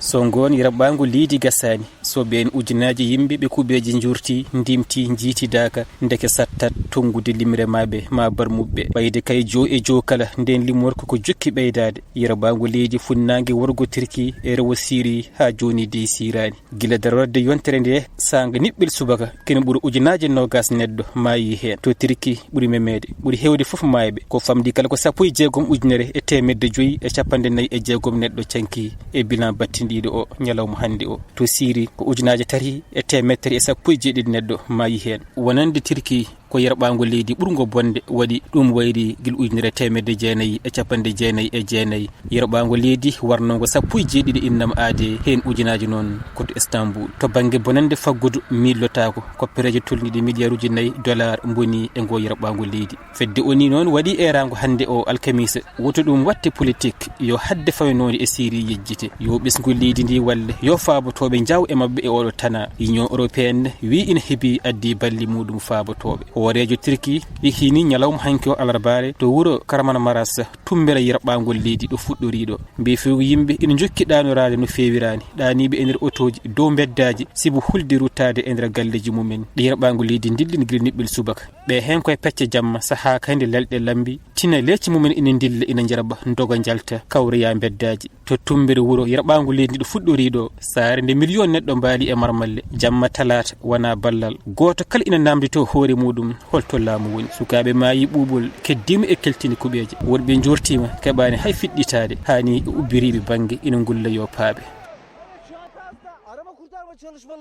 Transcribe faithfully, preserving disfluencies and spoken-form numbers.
So ngoon yerɓaango leydi gasaani, so ɓeen ujunaaji yimɓe ɓe kuɓeeje njurti, ndimti, njiitidaaka, ndeke sattat tonngude limre maɓɓe maa barmuɓe. Ɓayde kay joo e joo kala, ndeen limorko ko jokki ɓeydaade. Yerɓaango leydi funnaange worgo Tirki e rewo Siri haa jooni dey siiraani. Gila darorde yontere nde, saanga niɓɓel subaka, kene ɓuri ujunaaje noogas neɗɗo maayi heen. To Tirki ɓuri memeede, ɓuri heewde fof maayɓe. Ko famɗi kala ko sappo e jeegom ujunere e teemedde joyi e cappanɗe nayi e jeegom neɗɗo canki e bilan battindiiɗo o ñalawma hannde o. To Siri ko ujunaaje tati e teemedde tati e sappo e jeeɗiɗi neɗɗo maayi heen. Wonande Tirki ko yerɓaango leydi ɓurngo bonde waɗi ɗum wayri gila ujunere teemedde jeenayi e cappanɗe jeenayi e jeenayi. Yerɓaango leydi warnongo sappo e jeeɗiɗi innam aade heen ujunaaji noon ko to Istanbul. To bannge bonande faggudu miillotaako koppereeje tolniiɗe miliyaruuji nayi dollar mboni e ngo yerɓaango leydi. Fedde O N U noon waɗi eeraango hannde o alkamisa, woto ɗum waɗte politik, yo haɗde faynoonde e Siri yejjite, yo ɓesngu leydi ndi walle, yo faabotooɓe njaw e maɓɓe e oɗo tana. Union européenne wi ina hebi addi balli muɗum faabotooɓe. Hooreejo Tirki yehini ñalawma hanki o alarbaare to wuro Kahramanmaras, tummbere yerɓaangol leydi ɗo fuɗɗoriiɗo. Mbeefeegu yimɓe ina njokki ɗaanoraade no feewiraani, ɗaaniiɓe e nder otooji, dow mbeddaaji, sibu hulde ruttaade e nder galleeji mumen. Ɗi yerɓaango leydi ndillin gila niɓɓel subaka. Ɓe heen koye pecce jamma, sahaa kadi nde lelɗe lambi, tina leecci mumen ina ndilla, ina njarba, ndoga njalta, kawroya mbeddaaji. To tummbere wuro yerɓaango leydi ɗo fuɗɗoriiɗo, saare nde miliyon neɗɗo mbaali e marmalle, jamma talaata wona ballal. Gooto kala ina naamnditoo hoore muɗum, holto laamu woni? Sukaaɓe maayi ɓuuɓol, keddiima e keltini kuɓeeje. Woɗɓe njoortiima, keɓaani hay fiɗɗitaade, haani e ubbiriiɓe bannge ina ngulla yo paaɓe.